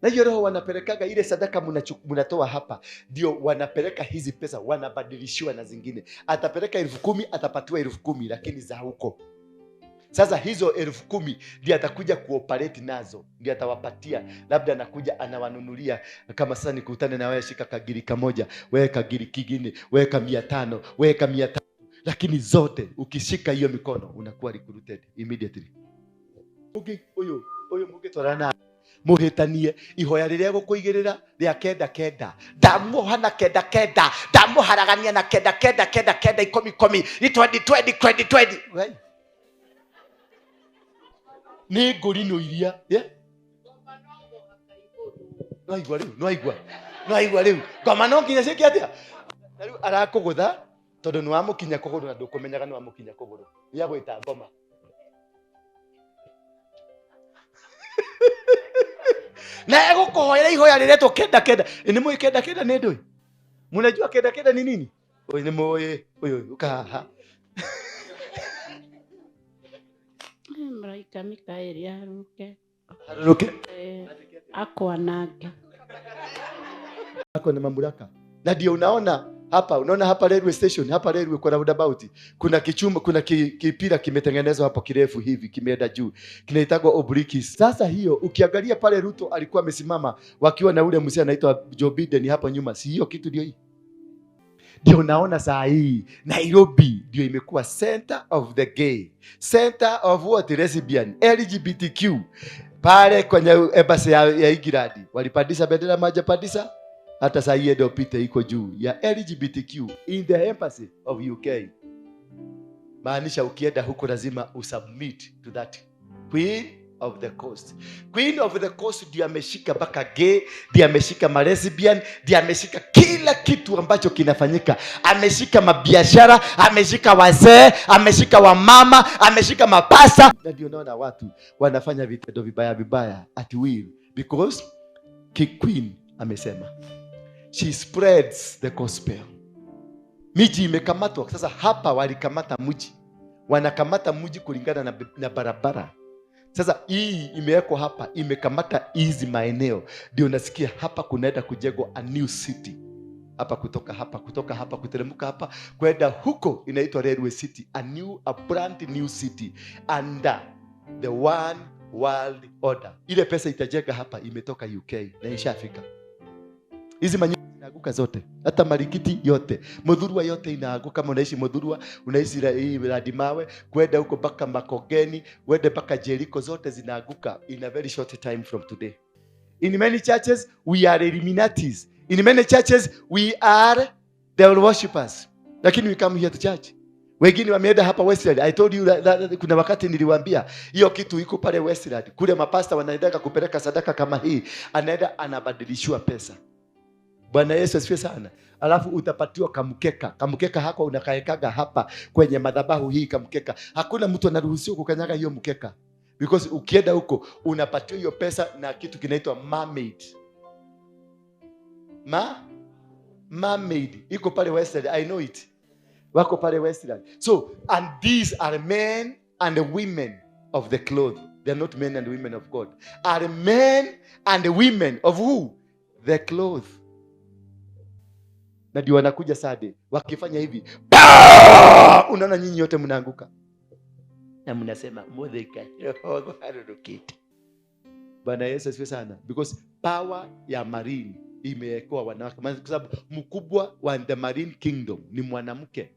Na hiyo roho wanapelekaga ile sadaka mnatoa hapa, ndio wanapeleka hizi pesa, wanabadilishiwa na zingine. Atapeleka 10,000, atapatiwa 10,000, lakini za huko. Sasa hizo 10,000 ndio atakuja kuoperate nazo, ndio atawapatia. Labda anakuja anawanunulia, kama sasa nikutane na wewe, shika kagiri kamoja, wewe kagiri kingine, weka 500, weka 300, lakini zote ukishika hiyo mikono unakuwa recruited immediately. Uyu uyu mugitwarana muhitanie ihoya riria gukuigirira ria kenda kenda, ndamuoha kenda kenda, ndamuharagania na kenda kenda kenda kenda, 10 10, 20 20 20 20. Ni ngũrinũ iria, yeah? Nwaigua rĩu, nwaigua, nwaigua rĩu ngoma no nginya ciĩke atĩa? Na rĩu arakũgũtha tondũ nĩ wamũkinya kũgũrũ na ndũkũmenyaga nĩ wamũkinya kũgũrũ, nĩagwĩta ngoma. Na egũkũhoera ihoya rĩretwo kenda kenda. Nĩ mũĩ kenda kenda nĩ ndũĩ? Mũnajua kenda kenda ni nini? Ũyũ nĩ mũĩ, ũyũ ũka haha. Malaika Mikaeli aruke. Aruke. Akwanange. Ako na mamlaka. Na ndio unaona hapa, unaona hapa railway station, hapa railway kwa roundabout, kuna kichuma, kuna kipira kimetengenezwa hapo kirefu hivi, kimeenda juu. Kinaitagwa oblique. Sasa hiyo ukiangalia pale Ruto alikuwa amesimama wakiwa na ule mzee anaitwa Joe Biden hapo nyuma. Si hiyo kitu ndio hii? Ndio naona saa hii Nairobi ndio imekuwa center of the gay, center of what, lesbian, LGBTQ. Pale kwenye embassy ya England walipandisha bendera, majapandisha hata saa hii ndio pite iko juu ya LGBTQ in the embassy of UK. Maanisha ukienda huko lazima usubmit to that Queen of the Coast. Queen of the Coast ndiye ameshika mpaka gay, ndiye ameshika lesbian, ndiye ameshika kila kitu ambacho kinafanyika. Ameshika mabiashara, ameshika wazee, ameshika wamama, ameshika mapasa. Na ndio unaona watu wanafanya vitendo vibaya vibaya at will, because Queen amesema. She spreads the gospel. Miji imekamatwa. Sasa hapa walikamata mji. Wanakamata mji kulingana na barabara. Sasa hii imewekwa hapa, imekamata hizi maeneo. Ndio nasikia hapa kunaenda kujengwa a new city. Hapa kutoka hapa, kutoka hapa, kuteremka hapa, kwenda huko inaitwa Railway City, a brand new city under the one world order. Ile pesa itajenga hapa imetoka UK na ishafika. Hizi manyumba zinaanguka zote, hata marikiti yote, Muthurwa yote inaanguka. Kama unaishi Muthurwa, unaishi hii Radimawe, kwenda huko mpaka Makongeni, kwenda mpaka Jericho, zote zinaanguka in a very short time from today. In many churches we are Illuminatis. In many churches we are devil worshippers. Lakini we come here to church. Wengine wameenda hapa Westland. I told you that kuna wakati niliwaambia hiyo kitu iko pale Westland. Kule mapasta wanaendaga kupeleka sadaka kama hii, anaenda anabadilishiwa pesa. Bwana Yesu asifiwe sana. Alafu utapatiwa kamkeka. Kamkeka hako unakaekaga hapa kwenye madhabahu hii kamkeka. Hakuna mtu anaruhusiwa kukanyaga hiyo mkeka. Because ukienda huko unapatiwa hiyo pesa na kitu kinaitwa mermaid. Mermaid iko pale Westland, I know it. Wako pale Westland. So, and these are men and women of the cloth. They are not men and women of God. Are men and women of who? The cloth. Na ndio wanakuja Sunday wakifanya hivi, unaona nyinyi yote mnaanguka na mnasema Muthika roho harurukite. Bwana Yesu asifiwe sana. Because power ya marine imewekewa wanawake, kwa sababu mkubwa wa the marine kingdom ni mwanamke.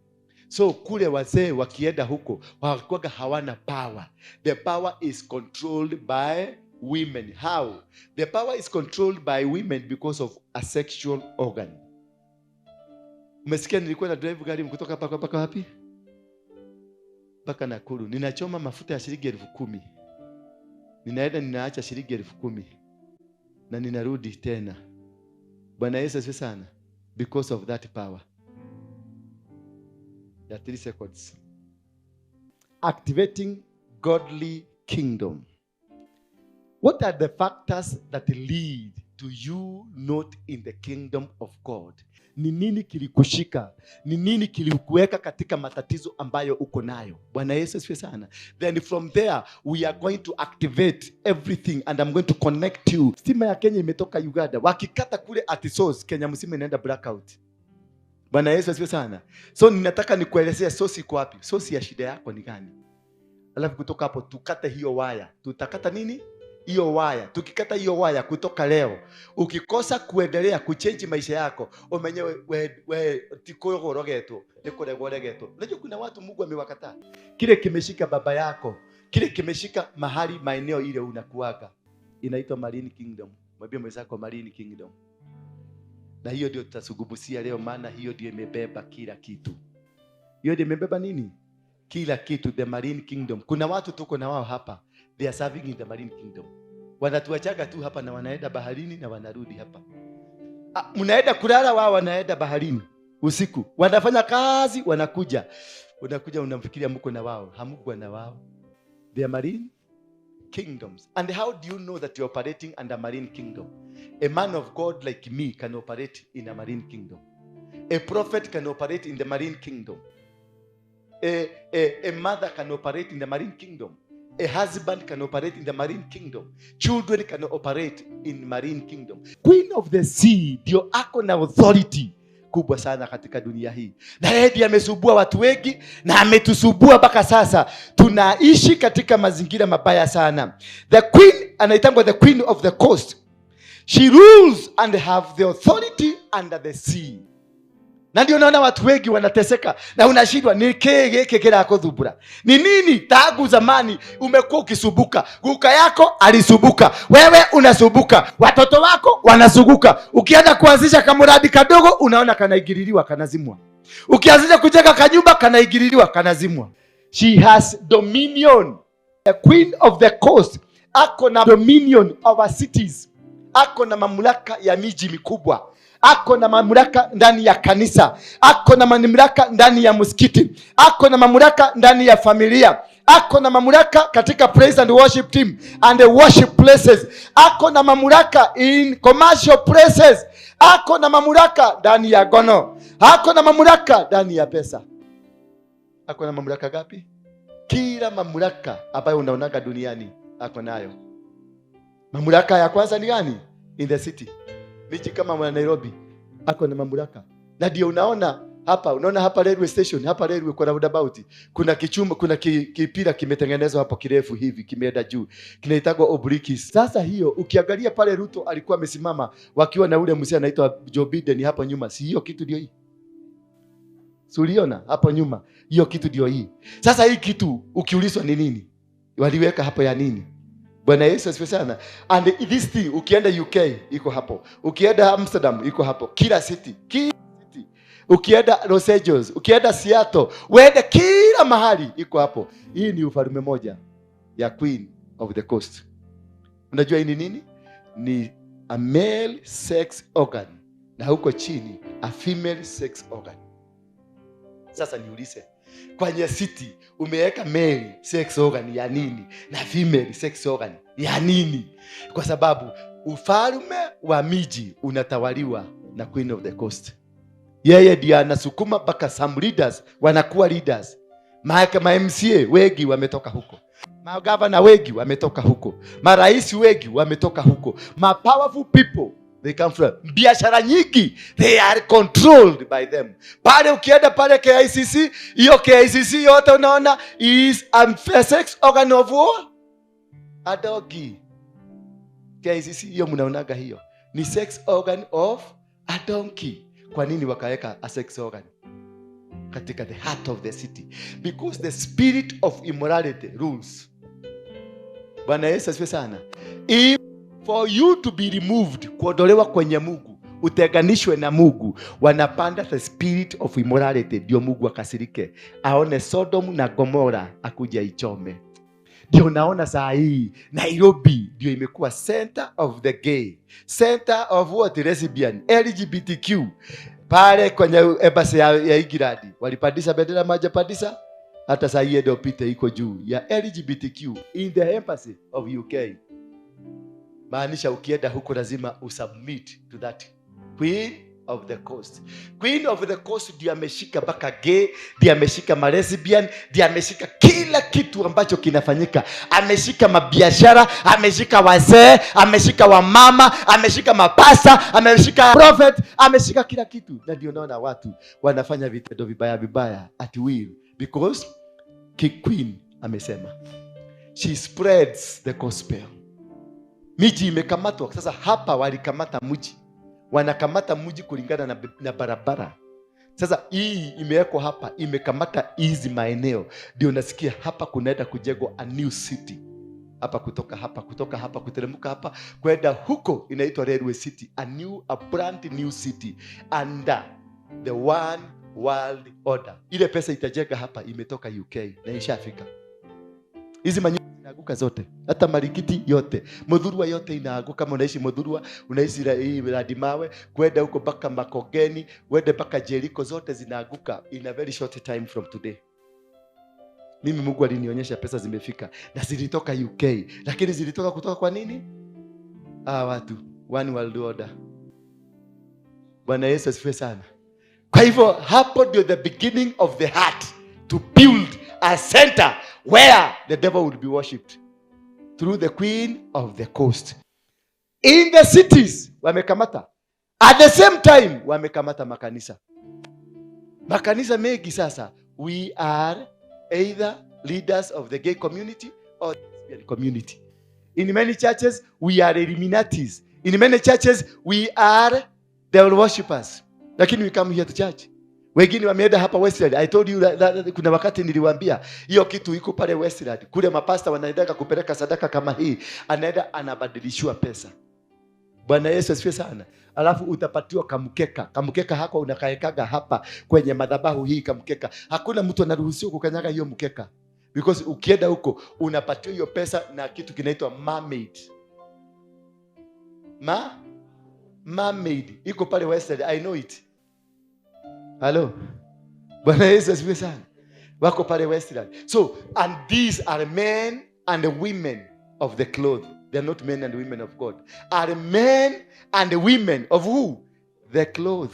So kule wazee wakienda huko wakuwaga hawana power. The power is controlled by women. How? The power is controlled by women because of a sexual organ. Umesikia nilikuwa na drive gari kutoka hapa mpaka wapi? Mpaka Nakuru. Ninachoma mafuta ya shilingi 10,000. Ninaenda ninaacha shilingi 10,000. Na ninarudi tena. Bwana Yesu asifiwe sana. Because of that power. Ya 3 seconds. Activating godly kingdom. What are the factors that lead to you not in the kingdom of God? Ni nini kilikushika? Ni nini kilikuweka katika matatizo ambayo uko nayo? Bwana Yesu asifiwe sana. Then from there we are going to activate everything and I'm going to connect you. Stima ya Kenya imetoka Uganda. Wakikata kule at source, Kenya mzima inaenda blackout. Bwana Yesu asifiwe sana. So ninataka nikuelezea source iko wapi? Source ya shida yako ni gani? Alafu kutoka hapo tukate hiyo waya. Tutakata nini? Hiyo waya. Tukikata hiyo waya kutoka leo, ukikosa kuendelea kuchange maisha yako, umenyewe we tikogorogetwo, nikuregoregetwo. Unajua kuna watu Mungu amewakataa. Kile kimeshika baba yako, kile kimeshika mahali maeneo ile unakuaga, inaitwa Marine Kingdom. Mwambie mwenzako Marine Kingdom. Na hiyo ndio tutazungumzia leo, maana hiyo ndio imebeba kila kitu. Hiyo ndio imebeba nini? Kila kitu, the Marine Kingdom. Kuna watu tuko na wao hapa, they are serving in the Marine Kingdom. Wanatuachaga tu hapa na wanaenda baharini na wanarudi hapa. Mnaenda kulala, wao wanaenda baharini usiku. Wanafanya kazi, wanakuja. Unakuja unamfikiria mko na wao, hamko na wao. They are Marine Kingdoms. And how do you know that you're operating under Marine Kingdom? A man of God like me can operate in a Marine Kingdom. A prophet can operate in the Marine Kingdom. A mother can operate in the Marine Kingdom. A husband can operate in the Marine Kingdom. Children can operate in Marine Kingdom. Queen of the Sea ndio ako na authority kubwa sana katika dunia hii. Na yeye ndiye amesubua watu wengi na ametusubua mpaka sasa. Tunaishi katika mazingira mabaya sana. The queen anaitangwa the Queen of the Coast. She rules and have the authority under the sea. Na ndio naona watu wengi wanateseka na unashindwa ni kii giki kirakuthumbura. Ni nini? Tangu zamani umekuwa ukisumbuka. Guka yako alisumbuka, wewe unasumbuka, watoto wako wanasumbuka. Ukianza kuanzisha kamuradi kadogo unaona kanaingililiwa, kanazimwa. Ukianzisha kujenga kanyumba kanaingililiwa, kanazimwa. She has dominion. The Queen of the Coast ako na dominion over cities. Ako na mamlaka ya miji mikubwa. Ako na mamlaka ndani ya kanisa. Ako na mamlaka ndani ya msikiti. Ako na mamlaka ndani ya familia. Ako na mamlaka katika praise and worship team and the worship places. Ako na mamlaka in commercial places. Ako na mamlaka ndani ya gono. Ako na mamlaka ndani ya pesa. Ako na mamlaka gapi? Kila mamlaka ambayo unaonaga duniani ako nayo. Mamlaka ya kwanza ni gani? In the city. Miji kama mwa Nairobi ako na mamlaka. Na ndio unaona hapa, unaona hapa railway station, hapa railway kwa roundabout, kuna kichuma, kuna kipira kimetengenezwa hapo kirefu hivi, kimeenda juu. Kinaitagwa obliquis. Sasa hiyo ukiangalia pale Ruto alikuwa amesimama wakiwa na ule mzee anaitwa Joe Biden hapo nyuma. Si hiyo kitu ndio hii? Si uliona hapo nyuma? Hiyo kitu ndio hii. Sasa hii kitu ukiulizwa ni nini? Waliweka hapo ya nini? Bwana Yesu asifiwe sana. And this thing ukienda UK iko hapo. Ukienda Amsterdam iko hapo. Kila city, kila city. Ukienda Los Angeles, ukienda Seattle, uende kila mahali iko hapo. Hii ni ufalme moja ya Queen of the Coast. Unajua hii ni nini? Ni a male sex organ na huko chini a female sex organ. Sasa niulize, kwenye city umeweka male sex organ ya nini na female sex organ ya nini? Kwa sababu ufalme wa miji unatawaliwa na Queen of the Coast. Yeye ndiye anasukuma mpaka some leaders wanakuwa leaders. Ma MCA wengi wametoka huko, magavana wengi wametoka huko, marais wengi wametoka huko, ma powerful people they come from. Biashara nyingi they are controlled by them. Pale ukienda pale KICC, hiyo KICC yote unaona is a sex organ of what? A doggy. KICC hiyo mnaonaga hiyo ni sex organ of a donkey. Kwa nini wakaweka a sex organ katika the heart of the city? Because the spirit of immorality rules. Bwana Yesu asifiwe sana. If for you to be removed, kuondolewa kwenye Mungu, utenganishwe na Mungu, wanapanda the spirit of immorality, ndio Mungu akasirike, aone Sodom na Gomora akuja ichome. Ndio naona saa hii Nairobi ndio imekuwa center of the gay, center of what? Lesbian, LGBTQ. Pale kwenye embassy ya England walipandisha bendera moja pandisha, hata saa hii ndio pite iko juu ya LGBTQ in the embassy of UK. Maanisha ukienda huko lazima usubmit to that Queen of the Coast. Queen of the Coast ndiye ameshika mpaka gay, ndiye ameshika malesbian, ndiye ameshika kila kitu ambacho kinafanyika. Ameshika mabiashara, ameshika wazee, ameshika wamama, ameshika mapasa, ameshika prophet, ameshika kila kitu. Na ndio naona watu wanafanya vitendo vibaya vibaya at will because Queen amesema. She spreads the gospel. Miji imekamatwa. Sasa hapa walikamata mji. Wanakamata mji kulingana na barabara. Sasa hii imewekwa hapa, imekamata hizi maeneo. Ndio nasikia hapa kunaenda kujengwa a new city. Hapa kutoka hapa, kutoka hapa, kuteremka hapa, kwenda huko inaitwa Railway City. A brand new city under the one world order. Ile pesa itajenga hapa imetoka UK na ishafika. Hizi manyumba zinaanguka zote, hata Marikiti yote, Muthurwa yote inaanguka. Kama unaishi Muthurwa, unaishi hii Radimawe, kwenda huko mpaka Makongeni, wende mpaka Jericho, zote zinaanguka in a very short time from today. Mimi Mungu alinionyesha pesa zimefika na zilitoka UK, lakini zilitoka kutoka kwa nini? Watu one world order. Bwana Yesu asifiwe sana. Kwa hivyo hapo ndio the beginning of the heart to build a center where the devil will be worshipped through the Queen of the Coast. In the cities wamekamata. At the same time wamekamata makanisa. Makanisa mengi sasa, we are either leaders of the gay community or lesbian community. In many churches we are Illuminatis. In many churches we are devil worshippers. Lakini we come here to church. Wengine wameenda hapa Westland. I told you that kuna wakati niliwaambia hiyo kitu iko pale Westland. Kule mapasta wanaendaga kupeleka sadaka kama hii, anaenda anabadilishiwa pesa. Bwana Yesu asifiwe sana. Alafu utapatiwa kamkeka. Kamkeka hako unakaekaga hapa kwenye madhabahu hii kamkeka. Hakuna mtu anaruhusiwa kukanyaga hiyo mkeka. Because ukienda huko unapatiwa hiyo pesa na kitu kinaitwa mermaid. Mermaid iko pale Westland. I know it. Hello. Bwana Yesu asifiwe sana. Wako pale Westland. So, and these are men and women of the cloth. They are not men and women of God. Are men and women of who? The cloth.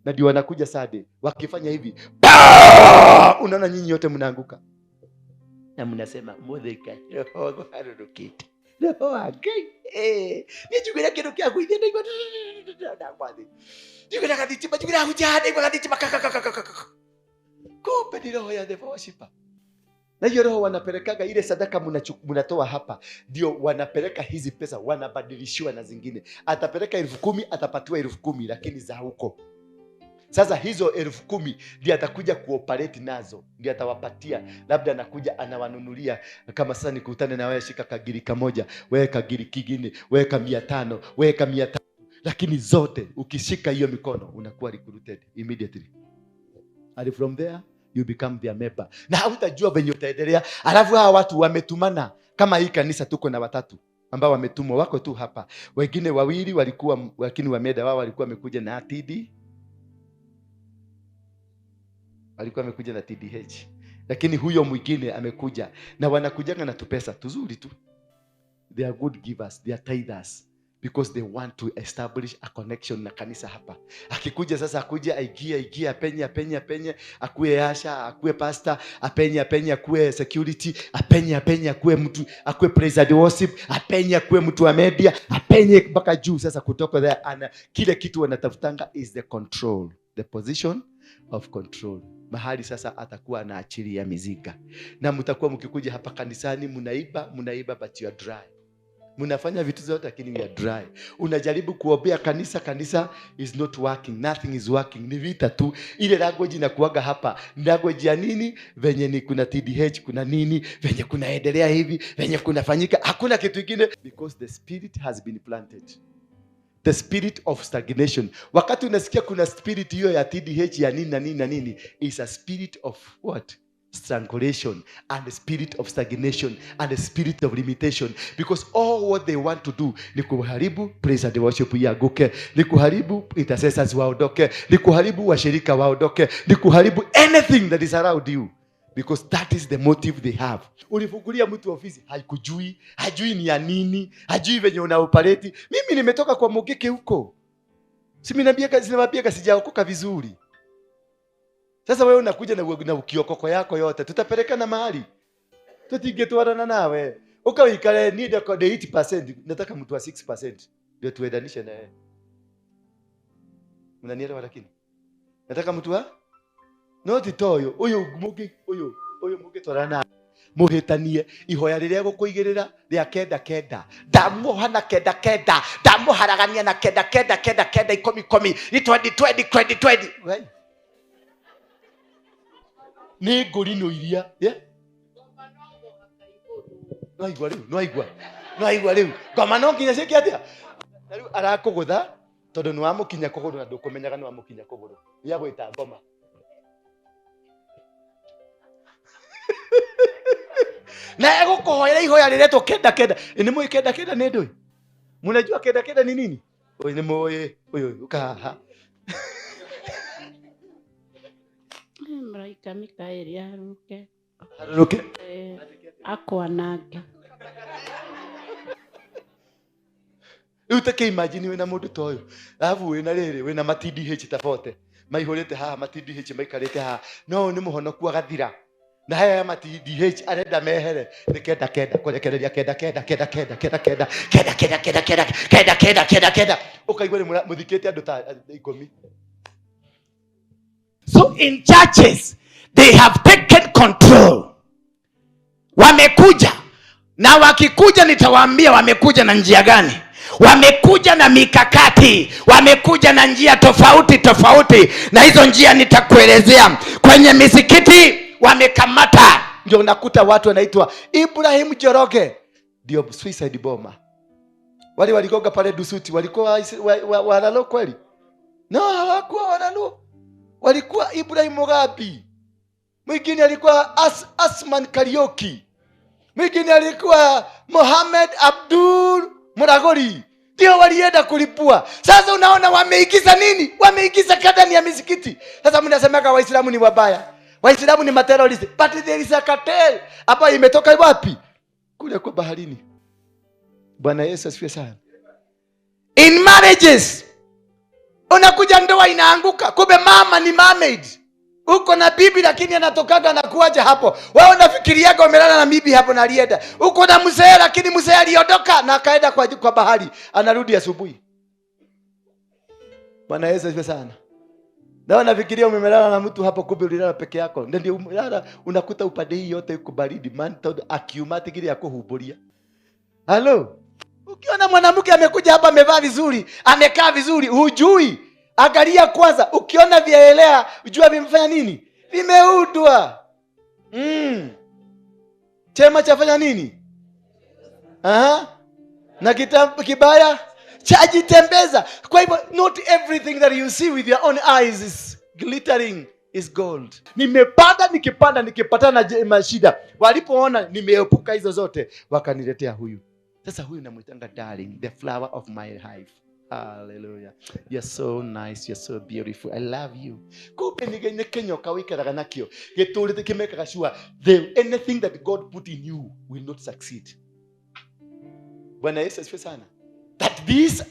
Na ndio wanakuja Sunday wakifanya hivi, unaona nyinyi yote mnaanguka. Na mnasema muthika roho harurukite. Roho wa Ngai. Nijugire kindu kia gwithia ndaigua ndagwathi. Njugire gathitima, njugire huja ndaigua gathitima kakakakakaka. Kumbe ni roho ya the worshiper. Na hiyo roho wanapelekaga ile sadaka mnatoa hapa, ndio wanapeleka hizi pesa, wanabadilishiwa na zingine. Atapeleka 10,000, atapatiwa 10,000, lakini za huko. Sasa hizo 10,000 ndio atakuja kuoperate nazo, ndio atawapatia. Labda anakuja anawanunulia, kama sasa nikutane na wewe, shika kagiri kamoja, wewe kagiri kingine, weka 500, weka 300, lakini zote ukishika hiyo mikono unakuwa recruited immediately. And from there you become their member. Na hautajua venye utaendelea. Alafu hawa watu wametumana. Kama hii kanisa tuko na watatu ambao wametumwa, wako tu hapa. Wengine wawili walikuwa, lakini wameenda, wao walikuwa wamekuja na TD. Walikuwa wamekuja na TDH. Lakini huyo mwingine amekuja. Na wanakujaga na tupesa tuzuri tu. They are good givers, they are tithers. Because they want to establish a connection na kanisa hapa. Akikuja sasa, akuja aingie, apenye, apenye, apenye, akuwe asha, akuwe pastor, apenye, apenye, akuwe security, apenye, apenye, akuwe mtu, akuwe praise and worship, apenye, akuwe mtu wa media, apenye mpaka juu. Sasa kutoka there, ana kile kitu wanatafutanga is the control, the position of control. Mahali sasa atakuwa anaachilia miziga. Na mtakuwa mkikuja hapa kanisani mnaiba, mnaiba, but you are dry. Mnafanya vitu zote lakini we are dry. Unajaribu kuombea kanisa, kanisa is not working, nothing is working. Ni vita tu. Ile language inakuaga hapa. Language ya nini? Venye ni kuna TDH, kuna nini? Venye kunaendelea hivi, venye kunafanyika. Hakuna kitu kingine because the spirit has been planted. The spirit of stagnation. Wakati unasikia kuna spirit hiyo ya TDH ya nini na nini na nini, is a spirit of what? Strangulation and the spirit of stagnation and the spirit of limitation, because all what they want to do ni kuharibu praise and worship ianguke, ni kuharibu intercessors waondoke, ni kuharibu washirika waondoke, ni kuharibu anything that is around you. Because that is the motive they have. Ulifungulia mtu ofisi, haikujui, hajui ni ya nini, hajui venye una operate. Mimi nimetoka kwa Mugeke huko. Si mimi naambia kazi, nawaambia sijaokoka vizuri. Sasa wewe unakuja na ukiokoko yako yote, tutapelekana mahali. Tutingetwarana nawe. Ukaikale ni the 80%, nataka mtu wa 6% ndio tuendanishe na yeye. Mnanielewa lakini? Nataka mtu wa no ti toyo uyu mugi uyu uyu mugitwarana muhitanie ihoya riria gukuigirira ria kenda kenda ndamuoha na kenda kenda ndamuharagania na kenda kenda kenda kenda ikumi ikumi ni 20 20 20 20 we ni ngurino iria yeah? Nwaigua riu, nwaigua, nwaigua riu ngoma no nginya ciĩke atia? Na riu arakũgũtha tondũ nĩ wamũkinya kũgũrũ na ndũkũmenyaga nĩ wamũkinya kũgũrũ, nĩ ngoma. Na egũkũhoera ihoya rĩretwo kenda kenda. Nĩ mũĩ kenda kenda nĩ ndũĩ? Mnajua kenda kenda ni nini? Ũyũ nĩ mũĩ, ũyũ ũka haha. Mũraika Mikaeli aruke. Aruke. Akwanange. Rĩu ta kĩ imagine wĩna mũndũ ta ũyũ, alafu wĩna rĩrĩ, wĩna ma TDH ta bote maihũrĩte haha, ma TDH maikarĩte haha, no ũyũ nĩ mũhonoku agathira. Na haya ma TDH arenda mehere nĩ kenda kenda kũrekereria kenda kenda kenda kenda kenda kenda kenda kenda kenda kenda kenda kenda kenda kenda, ũkaigua nĩ mũthikĩte andũ ta 10. So in churches they have taken control. Wamekuja, na wakikuja nitawaambia wamekuja na njia gani. Wamekuja na mikakati, wamekuja na njia tofauti tofauti, na hizo njia nitakuelezea. Kwenye misikiti wamekamata, ndio unakuta watu wanaitwa Ibrahim Njoroge, ndio suicide bomber. Wale waligonga pale Dusuti walikuwa walalo kweli? No, hawakuwa walalo. Walikuwa Ibrahim Mugabe. Mwingine alikuwa Asman Kariuki. Mwingine alikuwa Mohamed Abdul Muragori. Ndio walienda kulipua. Sasa unaona wameingiza nini? Wameingiza ndani ya misikiti. Sasa mnasemaga Waislamu ni wabaya, Waislamu ni materrorist. But there is a cartel ambayo imetoka wapi? Kule kwa baharini. Bwana Yesu asifiwe sana. In marriages unakuja ndoa inaanguka, kumbe mama ni mermaid. Uko na bibi lakini anatokaga na kuaja hapo. Wewe unafikiriaga umelala na bibi hapo na alienda. Uko na mzee lakini mzee aliondoka na akaenda kwa bahari, anarudi asubuhi. Bwana Yesu asifiwe sana. Na unafikiria umelala na mtu hapo, kumbe ulilala peke yako. Ndio umelala unakuta upande hii yote iko baridi, man akiuma ya kuhuburia. Hello. Ukiona mwanamke amekuja hapa amevaa vizuri, amekaa vizuri, hujui. Angalia kwanza, ukiona vyaelea, ujua vimefanya nini? Vimeudwa. Chema chafanya nini? Aha. Na kibaya chajitembeza. Kwa hivyo not everything that you see with your own eyes is glittering is gold. Nimepanda nikipanda nikipatana na mashida. Walipoona nimeepuka hizo zote, wakaniletea huyu. Sasa huyu namuitanga darling, the flower of my life. Hallelujah. You're so nice, you're so beautiful. I love you. Kumbe ni kinyoka wikaraga nakio. Gĩtũrĩte kĩmekaga sure anything that God put in you will not succeed. Bwana Yesu asifiwe sana. That this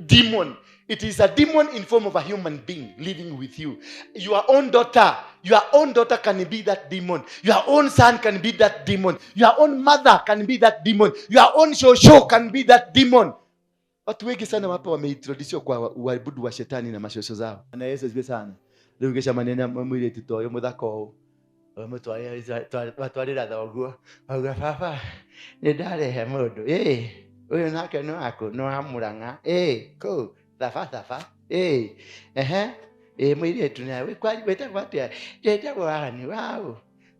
demon, it is a demon in form of a human being living with you. Your own daughter, your own daughter can be that demon. Your own son can be that demon. Your own mother can be that demon. Your own shosho can be that demon. Watu wengi sana hapa wameintroduce kwa uabudu wa shetani na mashosho zao. Bwana Yesu asifiwe sana. Rĩu gĩcemania na mũirĩtu ta ũyũ mũthaka ũũ, watwarĩra thoguo, auga baba nĩ ndarehe mũndũ, ĩ ũyũ nake nĩ waku, nĩ wa Mũrang'a, ĩ kũu thaba thaba, ĩ ehe, ĩ mũirĩtu nawe wĩtagwo atĩa? Njĩtagwo Wang'ani. Waũ?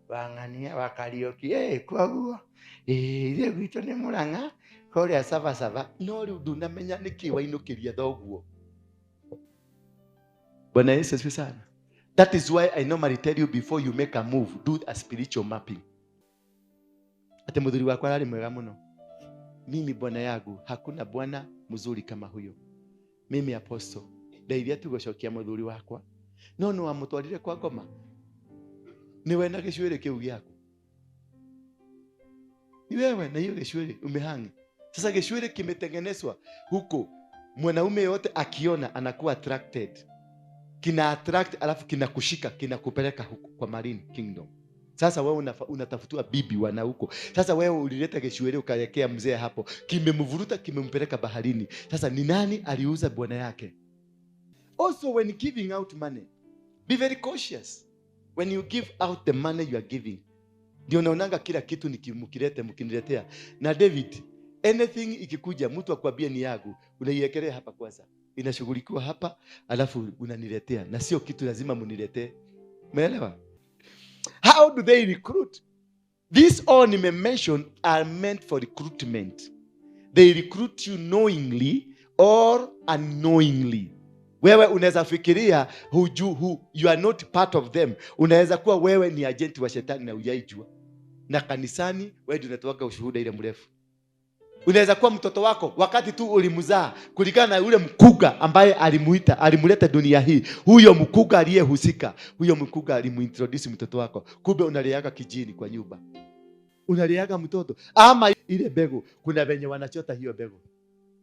Wang'ania wa Kariũki, ĩ koguo ĩ ithuĩ gwitũ nĩ Mũrang'a kũrĩa Sabasaba. No rĩu ndunamenya nĩkĩ wainũkĩria thoguo. Bwana Yesu asifiwe sana. That is why I normally tell you before you make a move, do a spiritual mapping. Ate muthuri wakwa ararĩ mwega mũno. Mimi bwana yangu, hakuna bwana mzuri kama huyo. Mimi apostle, ndeithia tu gũcokia muthuri wakwa. No no amũtwarire kwa ngoma. Ni wewe na gĩcuĩrĩ kĩu gĩaku. Ni wewe na hiyo gĩcuĩrĩ umehangi. Sasa gĩcuĩrĩ kimetengenezwa huko, mwanaume yote akiona anakuwa attracted, kina attract, alafu kinakushika, kinakupeleka huko kwa marine kingdom. Sasa wewe unatafutiwa bibi wana huko. Sasa wewe ulileta gĩcuĩrĩ ukarekea mzee hapo, kimemvuruta, kimempeleka baharini. Sasa ni nani aliuza bwana yake? Also, when giving out money, be very cautious when you give out the money you are giving. Ndio naonanga kila kitu mkilete, mkiniletea na David, anything ikikuja mtu akwambie ni yangu, unaiekelea hapa kwanza, inashughulikiwa hapa, alafu unaniletea, na sio kitu lazima muniletee. Umeelewa? How do they recruit? These all nimemention are meant for recruitment. They recruit you knowingly or unknowingly. Wewe unaweza fikiria you are not part of them. Unaweza kuwa wewe ni agent wa shetani na hujaijua, na kanisani wewe ndio unatoaga ushuhuda ile mrefu. Unaweza kuwa mtoto wako wakati tu ulimzaa, kulingana na yule mkuga ambaye alimuita, alimleta dunia hii, huyo mkuga aliyehusika, huyo mkuga alimuintroduce mtoto wako, kumbe unaliaga kijini kwa nyumba, unaliaga mtoto ama ile mbegu. Kuna venye wanachota hiyo mbegu,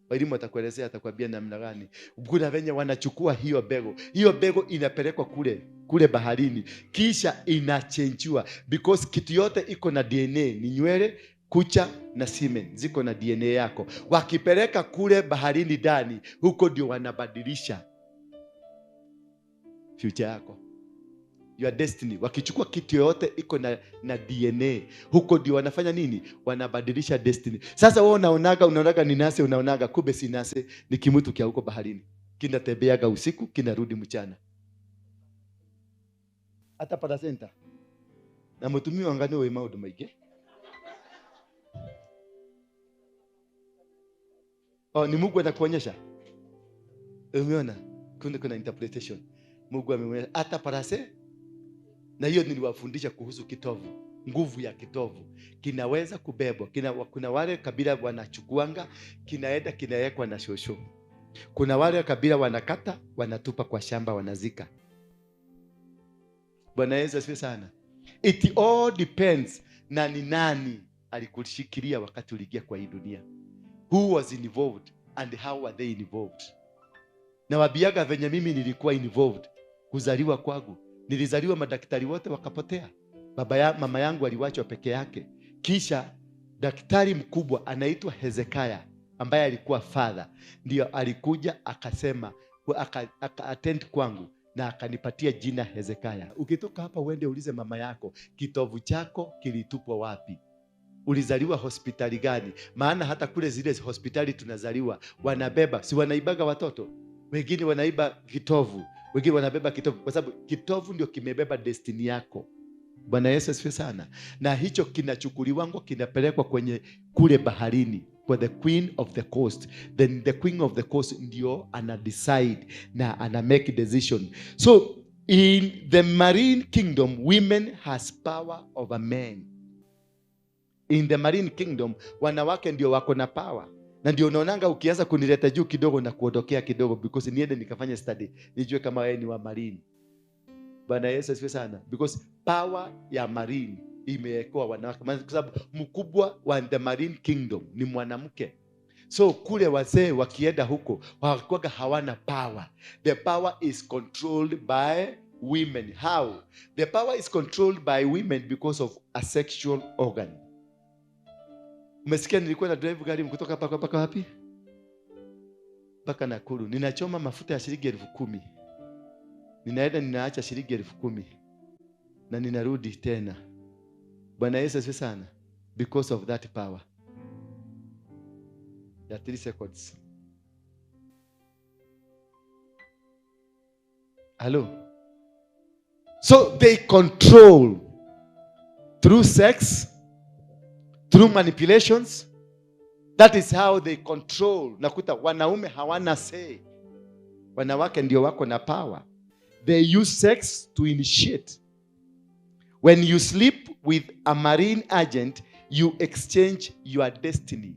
walimu atakuelezea, atakwambia namna gani. Kuna venye wanachukua hiyo mbegu, hiyo mbegu inapelekwa kule kule baharini, kisha inachenjiwa, because kitu yote iko na DNA, ni nywele, kucha na semen ziko na DNA yako. Wakipeleka kule baharini ndani, huko ndio wanabadilisha future yako, your destiny. Wakichukua kitu yoyote iko na DNA, huko ndio wanafanya nini? Wanabadilisha destiny. Sasa wewe unaonaga ni nase, unaonaga kumbe si nase, ni kimutu kia huko baharini, kinatembeaga usiku, kinarudi mchana. Hata placenta na mutumia wanga nĩ ũĩ maũndũ maingĩ. Oh, ni Mungu anakuonyesha. Umeona? Kuna interpretation. Mungu ameonyesha hata parase. Na hiyo niliwafundisha kuhusu kitovu, nguvu ya kitovu kinaweza kubebwa. Kuna wale kabila wanachukuanga, kinaenda kinawekwa na shosho. Kuna wale kabila wanakata, wanatupa kwa shamba, wanazika. Bwana Yesu asifiwe sana. It all depends na ni nani alikushikilia wakati uliingia kwa hii dunia. Who was involved and how were they involved? Nawaambiaga venye mimi nilikuwa involved kuzaliwa kwangu. Nilizaliwa madaktari wote wakapotea. Mama yangu aliwachwa peke yake. Kisha daktari mkubwa anaitwa Hezekiah ambaye alikuwa father, ndio alikuja akasema aka attend kwangu na akanipatia jina Hezekiah. Ukitoka hapa uende ulize mama yako, kitovu chako kilitupwa wapi? Ulizaliwa hospitali gani? Maana hata kule zile hospitali tunazaliwa wanabeba, si wanaibaga watoto? Wengine wanaiba kitovu, wengine wanabeba kitovu, kwa sababu kitovu ndio kimebeba destiny yako. Bwana Yesu asifiwe sana. Na hicho kinachukuliwangwa, kinapelekwa kwenye kule baharini kwa the queen of the coast. Then the queen of the coast ndio ana decide na ana make decision. So in the marine kingdom, women has power over men. In the marine kingdom, wanawake ndio wako na power. Na ndio unaonanga ukianza kunileta juu kidogo na kuondokea kidogo, because niende nikafanye study nijue kama wewe ni wa marine. Bwana Yesu asifiwe sana. Because power ya marine imewekewa wanawake. Maana kwa sababu mkubwa wa the marine kingdom ni mwanamke. So kule wazee wakienda huko wakuwaga hawana power. The power is controlled by women. How? The power is controlled by women because of a sexual organ. Umesikia nilikuwa na drive gari kutoka hapa mpaka wapi? Mpaka Nakuru. Ninachoma mafuta ya shilingi 10,000. Ninaenda ninaacha shilingi 10,000. Na ninarudi tena. Bwana Yesu asifiwe sana. Because of that power. Ya 3 seconds. Hello. So they control through sex, through manipulations. That is how they control. Nakuta wanaume hawana say. Wanawake ndio wako na power. They use sex to initiate. When you sleep with a marine agent, you exchange your destiny.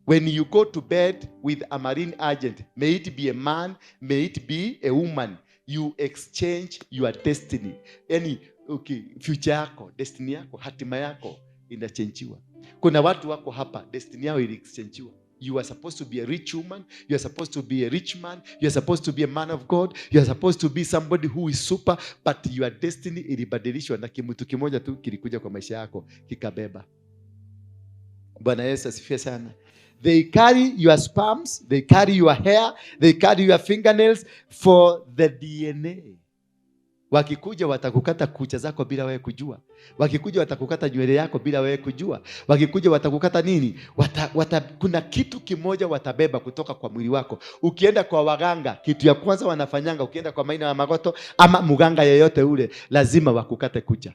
When you go to bed with a marine agent, may it be a man, may it be a woman, you exchange your destiny. Yani Future yako, destiny yako, hatima yako inachenjiwa. Kuna watu wako hapa, destiny yao ilichenjiwa. You are supposed to be a rich woman, you are supposed to be a rich man, you are supposed to be a man of God, you are supposed to be somebody who is super, but your destiny ilibadilishwa na kimutu kimoja tu kilikuja kwa maisha yako kikabeba. Bwana Yesu asifiwe sana. They carry your sperms, they carry your hair, they carry your fingernails for the DNA. Wakikuja watakukata kucha zako bila wewe kujua. Wakikuja watakukata nywele yako bila wewe kujua. Wakikuja watakukata nini? Kuna kitu kimoja watabeba kutoka kwa mwili wako. Ukienda kwa waganga, kitu ya kwanza wanafanyanga, ukienda kwa Maina wa Magoto ama mganga yeyote ule, lazima wakukate kucha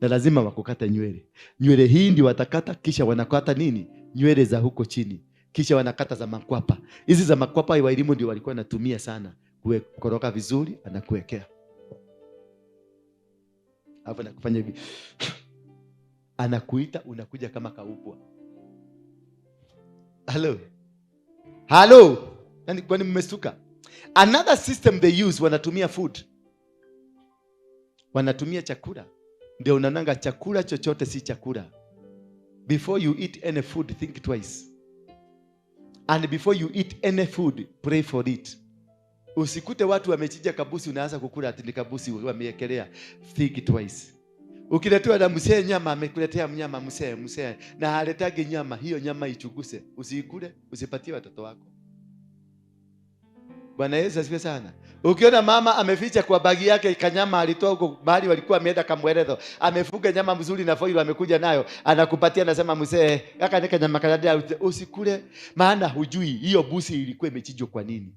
na lazima wakukate nywele. Nywele hii ndio watakata, kisha wanakata nini? Nywele za huko chini, kisha wanakata za makwapa. Hizi za makwapa wa elimu ndio walikuwa wanatumia sana kukoroga vizuri, anakuwekea alafu anakufanya hivi, anakuita, unakuja kama kaubwa. Halo, halo, nani? Kwani mmestuka? Another system they use, wanatumia food, wanatumia chakula. Ndio unaonanga chakula chochote si chakula. Before you eat any food, think twice, and before you eat any food, pray for it. Usikute watu wamechinja kabusi, unaanza kukula ati ni kabusi wamewekelea. Think twice. Ukiletewa na msee nyama, amekuletea mnyama msee, msee na haletage nyama, hiyo nyama ichuguse, usiikule, usipatie watoto wako. Bwana Yesu asifiwe sana. Ukiona mama ameficha kwa bagi yake kanyama alitoa huko mahali walikuwa ameenda Kamweretho, amefunga nyama mzuri na foil amekuja nayo, anakupatia, anasema, "Mzee, kaka ni kanyama kanada," usikule, maana hujui hiyo busi ilikuwa imechinjwa kwa nini.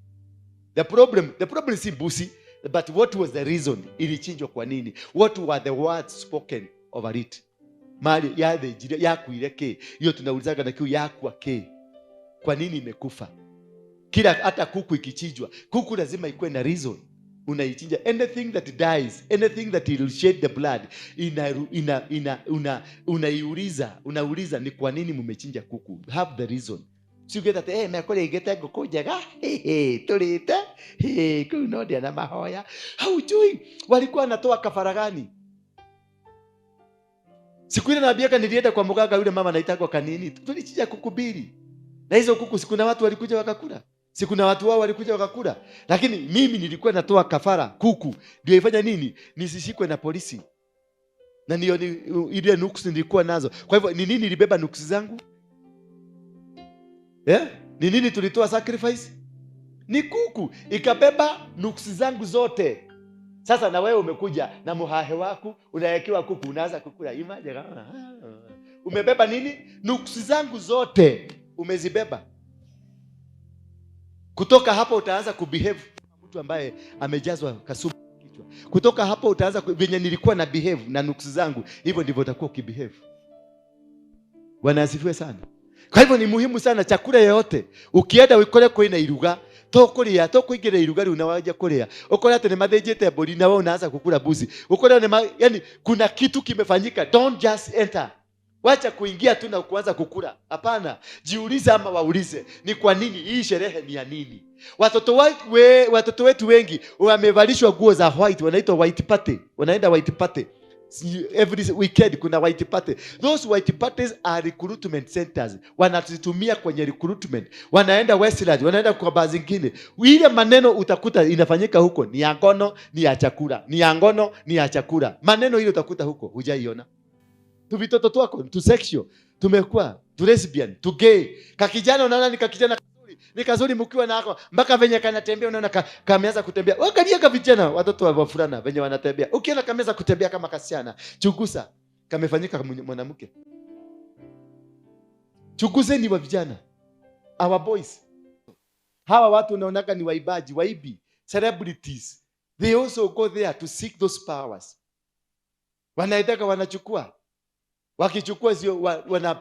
The problem si busi, but what was the reason ilichinjwa kwa nini? What were the words spoken over it? Mali yathĩnjire yakuire kĩ? Hiyo tunaulizaga na kiu yakua kĩ? Kwa nini imekufa? Kila hata kuku ikichinjwa, kuku lazima ikuwe na reason unaichinja. Anything that dies, anything that will shed the blood, ina, ina, ina, una, unaiuliza, unauliza ni kwa nini mumechinja kuku. Have the reason. Siuge that mekũrĩa igĩte ngũkũ njega, hey, tũrĩte, hey, kũu no ndĩa na mahoya. Haujui walikuwa wanatoa kafara gani. Siku ile naambiaga nilienda kwa mganga yule mama anaitagwa Kanini, tulichinja kuku mbili, na hizo kuku si kuna watu walikuja wakakula, si kuna watu wao walikuja wakakula, lakini mimi nilikuwa natoa kafara kuku ndio ifanya nini, nisishikwe na polisi, na ndio ile nuksi nilikuwa nazo. Kwa hivyo ni nini nilibeba nuksi zangu, eh? Ni nini tulitoa sacrifice? Ni kuku ikabeba nuksi zangu zote. Sasa na wewe umekuja na muhahe wako, unawekewa kuku, unaanza kukula. Imagine kama umebeba nini? Nuksi zangu zote umezibeba. Kutoka hapo utaanza kubehave kama mtu ambaye amejazwa kasumu kichwa. Kutoka hapo utaanza venye nilikuwa na behave na nuksi zangu, hivyo ndivyo utakuwa ukibehave. Bwana asifiwe sana. Kwa hivyo ni muhimu sana chakula yoyote ukienda wikore kwina iruga, tokuria tokuingira iruga riu na waja kuria ukore ati ni mathinjite mburi na wewe unaanza kukula mbuzi, ukore ni yani kuna kitu kimefanyika. Don't just enter. Wacha kuingia tu na kuanza kukula. Hapana, jiulize ama waulize ni kwa nini hii sherehe ni ya nini. Watoto wetu wengi wamevalishwa nguo za white, wanaitwa white party, wanaenda white party. Every weekend kuna white party. Those white parties are recruitment centers, wanazitumia kwenye recruitment. Wanaenda Westlands, wanaenda kwa baa zingine. Ile maneno utakuta inafanyika huko ni ya ngono, ni ya chakula, ni ya ngono, ni ya chakula. Maneno ile utakuta huko hujaiona. Tu vitoto twako tu sexual, tumekuwa tu lesbian, tu gay. Kakijana unaona ni kakijana kazuri, ni kazuri mkiwa nako mpaka venye kanatembea unaona kameanza kutembea. Angalia ka vijana, watoto wa wavulana venye wanatembea. Ukiona kameanza kutembea kama kasichana, chunguza kamefanyika mwanamke. Chunguzeni wa vijana, our boys. Hawa watu unaonaga ni waibaji, waibi, celebrities, they also go there to seek those powers. Wanaendaka wanachukua, wakichukua sio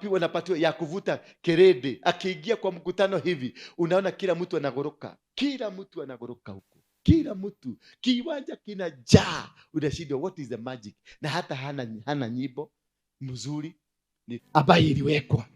wanapatiwa ya kuvuta kerede. Akiingia kwa mkutano hivi, unaona kila mtu anagoroka, kila mtu anagoroka huko, kila mtu, kiwanja kinajaa. Unashindwa, what is the magic? Na hata hana nyimbo mzuri ni ambayo iliwekwa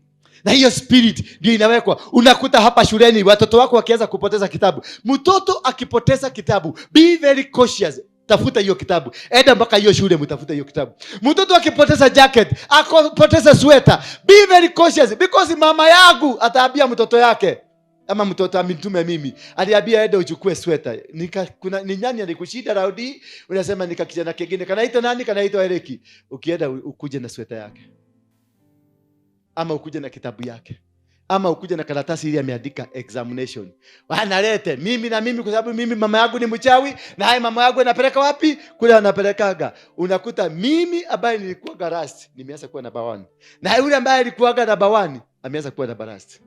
na hiyo spirit ndio inawekwa. Unakuta hapa shuleni watoto wako wakianza kupoteza kitabu, mtoto akipoteza kitabu, be very cautious. Tafuta hiyo kitabu, enda mpaka hiyo shule, mtafute hiyo kitabu. Mtoto akipoteza jacket, akipoteza sweta, be very cautious, because mama yangu ataambia mtoto yake, ama mtoto amitume mimi, aliambia ende uchukue sweta. Nika, kuna ni nyani alikushida raundi, unasema nika kijana kingine kanaitwa nani, kanaitwa Eriki. Ukienda ukuje na sweta yake, ama ukuje na kitabu yake, ama ukuje na karatasi ile ameandika examination, wanalete mimi na mimi, kwa sababu mimi mama yangu ni mchawi, na haya mama yangu anapeleka wapi? Kule anapelekaga. Unakuta mimi ambaye nilikuwa last nimeanza kuwa namba 1, na yule ambaye alikuwa namba 1 ameanza kuwa namba last.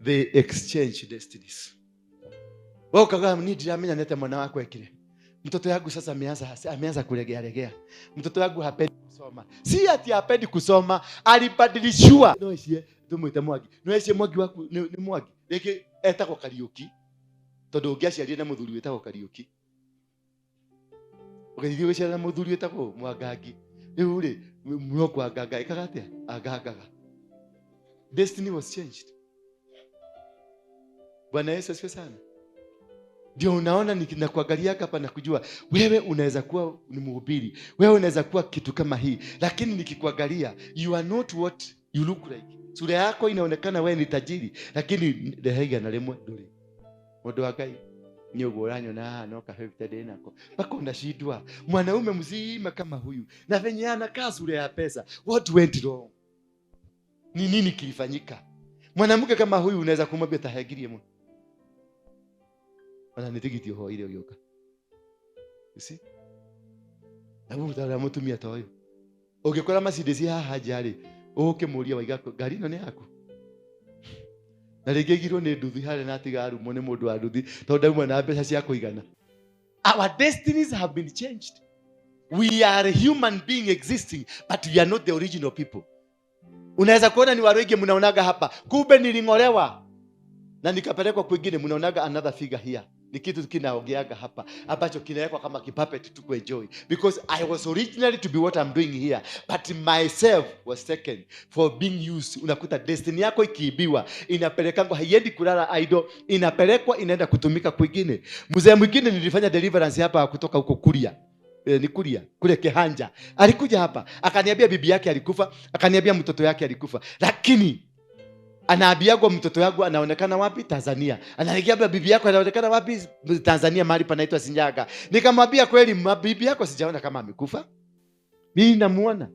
They exchange destinies. Wewe ukaga ni ndiramenya nete mwana wako ekire. Mtoto yangu sasa ameanza kulegea legea. Mtoto wangu hapendi kusoma. Si ati hapendi kusoma, alibadilishwa. No icie tumwite Mwangi. No icie Mwangi waku ni Mwangi. Rĩngĩ etagwo Kariũki. Tondũ ũngĩaciarire na mũthuri wĩtagwo Kariũki. Ũgĩthiĩ ũgĩciara na mũthuri wĩtagwo Mwangangi. Rĩu rĩ, no kwanganga ĩkaga atĩa? Angangaga. Destiny was changed. Bwana Yesu asifiwe sana. Ndio unaona nakuangalia hapa na kujua wewe unaweza kuwa ni mhubiri, wewe unaweza kuwa kitu kama hii, lakini nikikuangalia you are not what you look like. Sura yako inaonekana wewe ni tajiri, lakini ndeheiga na rimwe nduri. Mundu wa Ngai ni uguo uranyona haha no ka 50 ndĩ nako. Mpaka unashindwa mwanaume mzima kama huyu na venye anakaa sura ya pesa, what went wrong? Ni nini kilifanyika? Mwanamke kama huyu unaweza kumwambia tahegirie mwe ona nĩ tigiti ũhoire ũgĩũka. You see? Na mũndũ ũrĩa mũtumia ta ũyũ ũngĩkora Mercedes haha nja rĩ, ũkĩmũria waiga ngari ĩno nĩ yaku, na rĩngĩ aigirwo nĩ nduthi harĩa na atigarumwo nĩ mũndũ wa nduthi tondũ ndauma na mbeca cia kũigana. Our destinies have been changed. We are human being existing, but we are not the original people. Unaweza kuona ni watu wengi mnaonaga hapa, kumbe niling'olewa na nikapelekwa kwingine. Mnaonaga another figure here, ni kitu kinaongeaga hapa ambacho kinawekwa kama kipuppet tu kuenjoy, because I was originally to be what I'm doing here, but myself was taken for being used. Unakuta destiny yako ikiibiwa inapelekangwa, haiendi kulala idle, inapelekwa inaenda kutumika kwingine. Mzee mwingine nilifanya deliverance hapa kutoka huko Kuria, ni Kuria kule Kehanja, alikuja hapa akaniambia bibi yake alikufa, akaniambia mtoto yake alikufa, lakini anaambiagwa mtoto yangu anaonekana wapi? Tanzania. Ananiambia bibi yako anaonekana wapi? Tanzania, mahali panaitwa Sinyaga. Nikamwambia kweli bibi yako sijaona kama amekufa. Mimi namuona.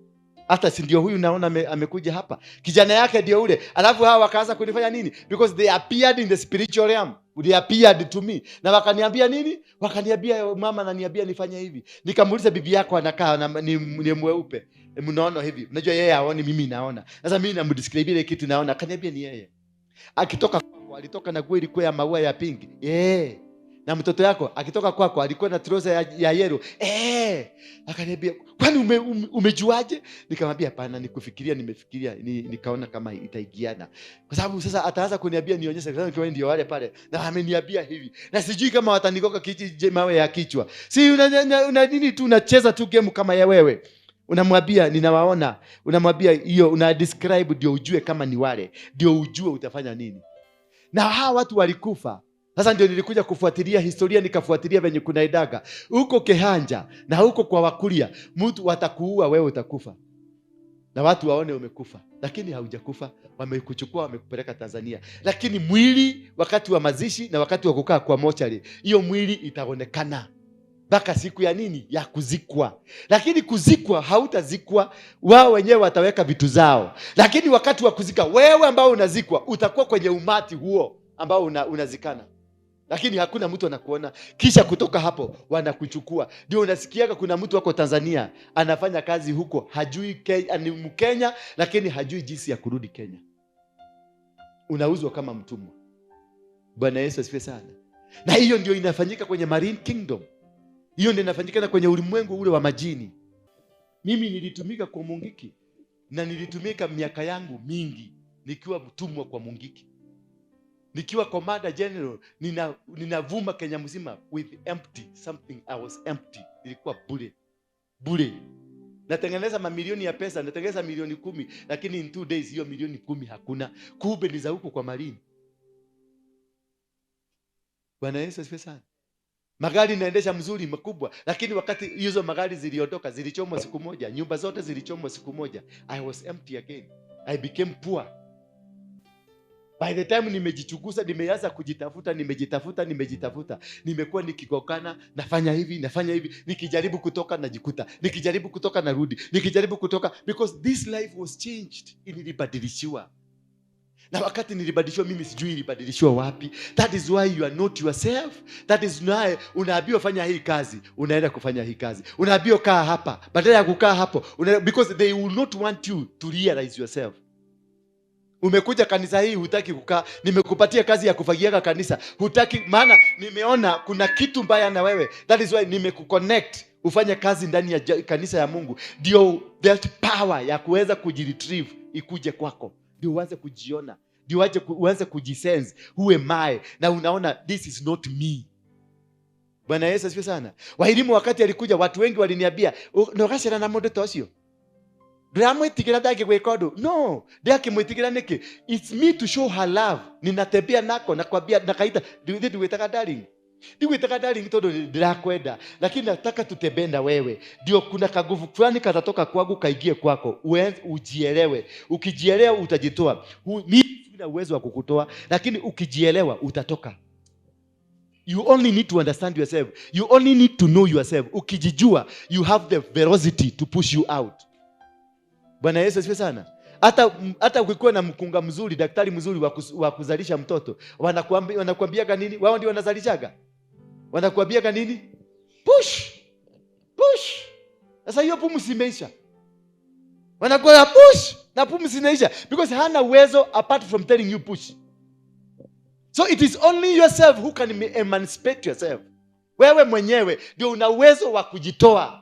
Hata si ndio huyu naona amekuja hapa. Kijana yake ndio ule. Alafu hawa wakaanza kunifanya nini? Because they appeared in the spiritual realm. They appeared to me. Na wakaniambia nini? Wakaniambia mama ananiambia nifanye hivi. Nikamuuliza bibi yako anakaa ni mweupe, mnaona hivi. Unajua yeye haoni, mimi naona. Sasa mimi namdescribe ile kitu naona. Akaniambia ni yeye. Akitoka kwako alitoka na nguo ilikuwa ya maua ya pinki. Eh. Na mtoto yako akitoka kwako alikuwa na trouser ya yellow. Eh. Akaniambia kwani umejuaje? Nikamwambia hapana, nikufikiria, nimefikiria, nikaona kama itaigiana. Kwa sababu sasa ataanza kuniambia nionyeshe, kwa sababu ndio wale pale. Na ameniambia hivi. Na sijui kama watanigoka mawe ya kichwa. Si una nini tu unacheza tu game kama ya wewe. Unamwambia ninawaona, unamwambia hiyo, una describe ndio ujue kama ni wale, ndio ujue utafanya nini. Na hawa watu walikufa. Sasa ndio nilikuja kufuatilia historia, nikafuatilia venye kunaidaga huko Kehanja na huko kwa Wakuria, mtu watakuua wewe, utakufa na watu waone umekufa, lakini haujakufa. Wamekuchukua wamekupeleka Tanzania, lakini mwili wakati wa mazishi na wakati wa kukaa kwa mochari, hiyo mwili itaonekana mpaka siku ya nini, ya kuzikwa. Lakini kuzikwa hautazikwa, wao wenyewe wataweka vitu zao, lakini wakati wa kuzika wewe ambao unazikwa utakuwa kwenye umati huo ambao unazikana, lakini hakuna mtu anakuona. Kisha kutoka hapo wanakuchukua. Ndio unasikiaga kuna mtu wako Tanzania anafanya kazi huko, hajui Kenya, ni Mkenya lakini hajui jinsi ya kurudi Kenya. Unauzwa kama mtumwa. Bwana Yesu asifiwe sana. Na hiyo ndio inafanyika kwenye Marine Kingdom. Hiyo ndio inafanyika na kwenye ulimwengu ule wa majini. Mimi nilitumika kwa Mungiki na nilitumika miaka yangu mingi nikiwa mtumwa kwa Mungiki. Nikiwa commander general, ninavuma Kenya mzima with empty something. I was empty. Nilikuwa bure. Bure. Natengeneza mamilioni ya pesa, natengeneza milioni 10, lakini in 2 days hiyo milioni 10 hakuna. Kumbe ni za huko kwa Marine. Bwana Yesu asifiwe sana. Magari naendesha mzuri makubwa, lakini wakati hizo magari ziliondoka, zilichomwa siku moja, nyumba zote zilichomwa siku moja. I was empty again. I became poor. By the time nimejichukuza, nimeanza kujitafuta, nimejitafuta, nimejitafuta, nimekuwa nikigokana, nafanya hivi, nafanya hivi, nikijaribu kutoka najikuta, nikijaribu kutoka narudi, nikijaribu kutoka, because this life was changed, nilibadilishiwa. Na wakati nilibadilishwa, mimi sijui ilibadilishiwa wapi. That is why you are not yourself. That is why unaambiwa fanya hii kazi, unaenda kufanya hii kazi. Unaambiwa kaa hapa, badala ya kukaa hapo, because they will not want you to realize yourself. Umekuja kanisa hii hutaki kukaa, nimekupatia kazi ya kufagiaga kanisa, hutaki, maana nimeona kuna kitu mbaya na wewe. That is why nimekuconnect ufanye kazi ndani ya kanisa ya Mungu, ndio that power ya kuweza kujiretrieve ikuje kwako, ndio uanze kujiona, ndio uanze kujisense who am I, na unaona this is not me. Bwana Yesu asifiwe sana. Waelimu wakati alikuja, watu wengi waliniambia nogacera na mundu ta ucio, ndiramwitigira ndangĩgwĩka ũndũ. No, ndakĩmwĩtigĩra nĩkĩ? It's me to show her love. Ninatembea nako nakwambia, nakaita ndigwĩtaga darling, ndigwĩtaga darling tondũ ndĩrakwenda, lakini nataka tutembee na wewe, ndio kuna kaguvu fulani katatoka kwangu kaingie kwako, ujielewe. Ukijielewa utajitoa. Mimi sina uwezo wa kukutoa, lakini ukijielewa utatoka. You only need to understand yourself. You only need to know yourself. Ukijijua, you have the velocity to push you out. Bwana Yesu asifiwe sana. Hata ukikuwa na mkunga mzuri, daktari mzuri wa kuzalisha mtoto, wanakuambiaga nini? Wao ndio wanazalishaga. Wanakuambiaga nini? Push. Push. Sasa hiyo pumzi imeisha. Wanakuambia push na pumzi inaisha because hana uwezo apart from telling you push. So it is only yourself who can emancipate yourself. Wewe mwenyewe ndio una uwezo wa kujitoa.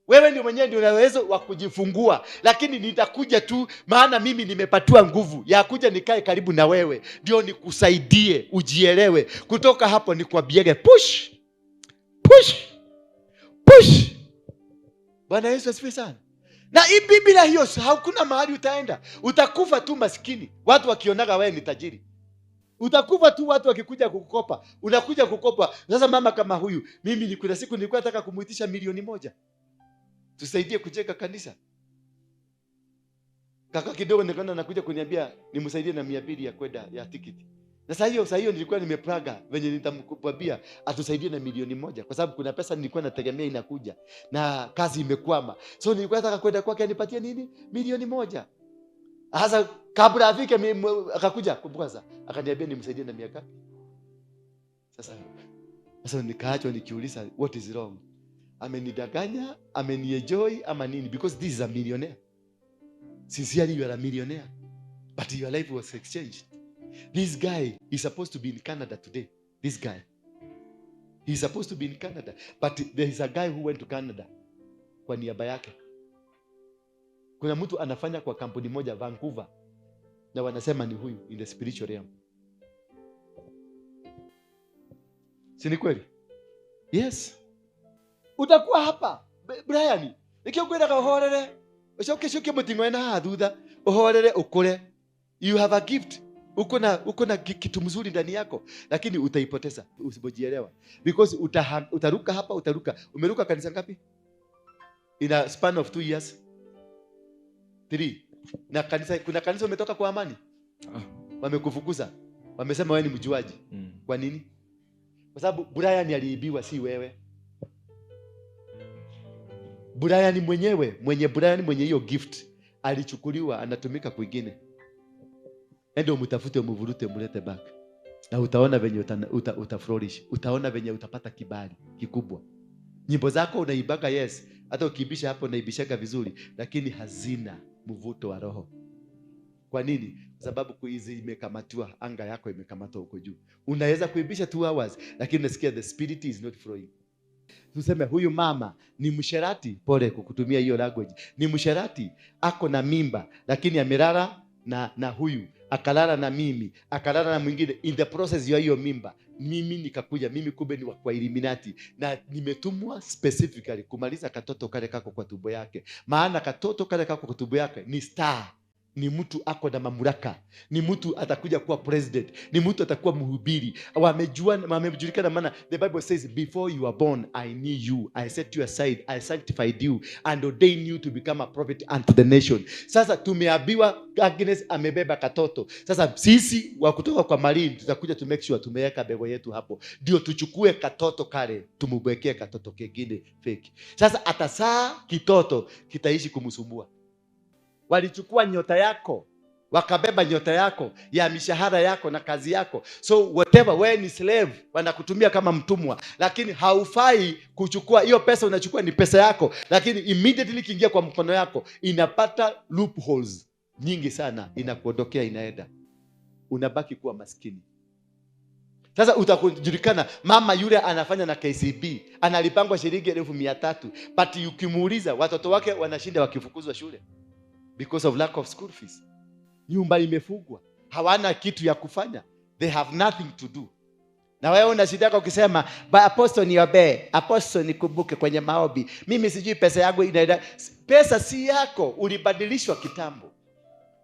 Wewe ndio mwenyewe ndio una uwezo wa kujifungua. Lakini nitakuja tu maana mimi nimepatiwa nguvu ya kuja nikae karibu na wewe, ndio nikusaidie ujielewe. Kutoka hapo nikwambiege push. Push. Push. Bwana Yesu asifiwe sana. Na hii bila hiyo hakuna mahali utaenda. Utakufa tu maskini. Watu wakionaga wewe ni tajiri. Utakufa tu watu wakikuja kukukopa. Unakuja kukopa. Sasa mama kama huyu, mimi kuna siku nilikuwa nataka kumuitisha 1,000,000. Tusaidie kujenga kanisa. Kaka kidogo nikaona anakuja kuniambia nimsaidie na 200 ya kwenda ya tikiti. Na saa hiyo nilikuwa nimepraga venye nitamkwambia atusaidie na 1,000,000 kwa sababu kuna pesa nilikuwa nategemea inakuja na kazi imekwama. So nilikuwa nataka kwenda kwake anipatie nini? 1,000,000. Sasa kabla afike akakuja kwanza akaniambia nimsaidie na miaka. Sasa nikaachwa nikiuliza what is wrong? Amenidanganya, amenienjoy ama nini? Because this is a millionaire. Sincerely you are a millionaire, but your life was exchanged. This guy is supposed to be in Canada today. This guy. He's supposed to be in Canada, but there is a guy who went to Canada kwa niaba yake. Kuna mtu anafanya kwa kampuni moja Vancouver, na wanasema ni huyu in the spiritual realm. Si ni kweli? Yes. Utakuwa hapa Brian, nikikwenda uhorere, ucoke cuke muting'oe na haha thutha, uhorere ukure. You have a gift. Uko na kitu mzuri ndani yako, lakini utaipoteza usipojielewa. Because utaruka hapa, utaruka. Umeruka kanisa ngapi? In a span of 2 years. 3. Na kanisa, kuna kanisa umetoka kwa amani? Wamekufukuza. Wamesema wewe ni mjuaji. Kwa nini? Kwa sababu Brian aliibiwa, si wewe. Brian mwenyewe, mwenye Brian mwenye hiyo gift alichukuliwa, anatumika kwingine. Endo umtafute, umvurute, umlete back. Na utaona venye uta flourish. Utaona venye utapata kibali kikubwa. Nyimbo zako unaibaka, yes. Hata ukiibisha hapo unaibishaka vizuri, lakini hazina mvuto wa roho. Kwa nini? Kwa sababu hizi imekamatiwa, anga yako imekamatwa huko juu. Unaweza kuibisha 2 hours, lakini unasikia the spirit is not flowing. Tuseme huyu mama ni msherati, pole kukutumia hiyo language. Ni msherati, ako na mimba, lakini amelala na huyu, akalala na mimi, akalala na mwingine. In the process ya hiyo mimba, mimi nikakuja, mimi kumbe ni kwa Illuminati, na nimetumwa specifically kumaliza katoto kale kako kwa tumbo yake. Maana katoto kale kako kwa tumbo yake ni star. Ni mtu ako na mamlaka, ni mtu atakuja kuwa president, ni mtu atakuwa mhubiri. Wamejua, wamejulikana, maana the Bible says, "Before you are born I knew you, I set you aside, I sanctified you and ordained you to become a prophet unto the nation." Sasa tumeambiwa Agnes amebeba katoto. Sasa sisi wa kutoka kwa marine tutakuja to make sure tumeweka bego yetu hapo, ndio tuchukue katoto kale tumwekee katoto kengine fake. Sasa atasaa kitoto kitaishi kumsumbua. Walichukua nyota yako, wakabeba nyota yako ya mishahara yako na kazi yako. So whatever, wewe ni slave, wanakutumia kama mtumwa, lakini haufai kuchukua hiyo pesa. Unachukua ni pesa yako, lakini immediately ikiingia kwa mkono yako inapata loopholes nyingi sana, inakuondokea, inaenda, unabaki kuwa maskini. Sasa utakujulikana mama yule anafanya na KCB, analipangwa shilingi 300,000, but ukimuuliza watoto wake wanashinda wakifukuzwa shule because of lack of school fees. Nyumba imefungwa, hawana kitu ya kufanya, they have nothing to do. Na wewe unashindaka ukisema, "Ba apostle niombee, apostle nikumbuke kwenye maombi, mimi sijui pesa yangu inaenda." Pesa si yako, ulibadilishwa kitambo.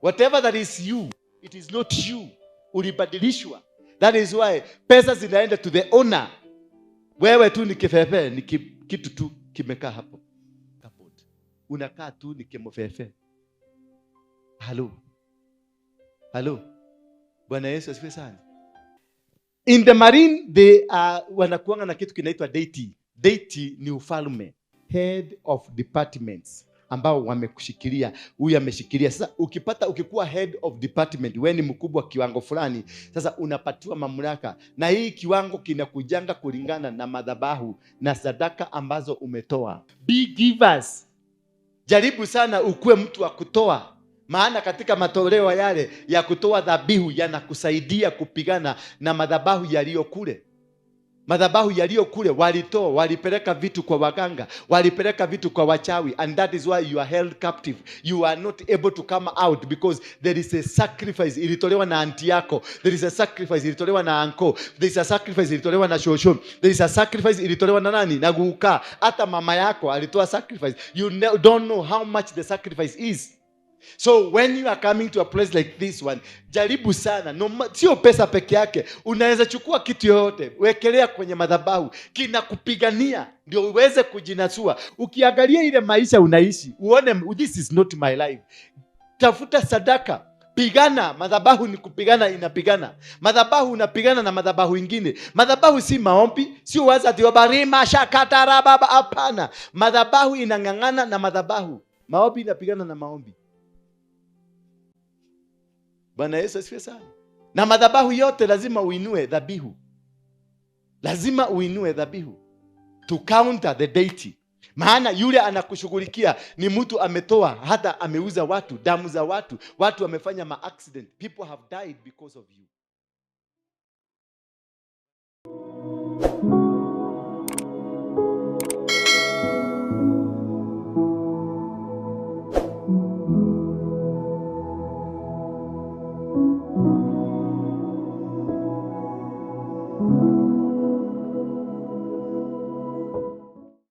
Whatever that is you, it is not you. Ulibadilishwa. That is why pesa zinaenda to the owner. Wewe tu ni kifefe, ni kitu tu kimekaa hapo. Cupboard. Unakaa tu ni kimofefe. Halo. Halo. Bwana Yesu asifiwe sana. In the marine they are wanakuanga na kitu kinaitwa deity. Deity ni ufalme, head of departments ambao wamekushikilia. Huyu ameshikilia. Sasa ukipata ukikuwa head of department, wewe ni mkubwa kiwango fulani, sasa unapatiwa mamlaka, na hii kiwango kinakujanga kulingana na madhabahu na sadaka ambazo umetoa. Be givers. Jaribu sana ukuwe mtu wa kutoa, maana katika matoleo yale ya kutoa dhabihu yanakusaidia kupigana na madhabahu yaliyo kule. Madhabahu yaliyo kule walitoa, walipeleka vitu kwa waganga, walipeleka vitu kwa wachawi, and that is why you are held captive. You are not able to come out because there is a sacrifice ilitolewa na auntie yako, there is a sacrifice ilitolewa na uncle, there is a sacrifice ilitolewa na shosho, there is a sacrifice ilitolewa na nani, na guka, hata mama yako alitoa sacrifice. You don't know how much the sacrifice is. So when you are coming to a place like this one, jaribu sana. No, sio pesa peke yake, unaweza chukua kitu yoyote, wekelea kwenye madhabahu, kinakupigania ndio uweze kujinasua. Ukiangalia ile maisha unaishi, uone this is not my life. Tafuta sadaka, pigana. Madhabahu ni kupigana, inapigana. Madhabahu unapigana na madhabahu ingine. Madhabahu si maombi, sio waza ati wabarima shakatara baba. Hapana, madhabahu inang'ang'ana na madhabahu, maombi inapigana na maombi. Bwana Yesu asifiwe sana. Na madhabahu yote lazima uinue dhabihu, lazima uinue dhabihu to counter the deity. Maana yule anakushughulikia ni mtu ametoa, hata ameuza watu, damu za watu, watu wamefanya ma accident, people have died because of you.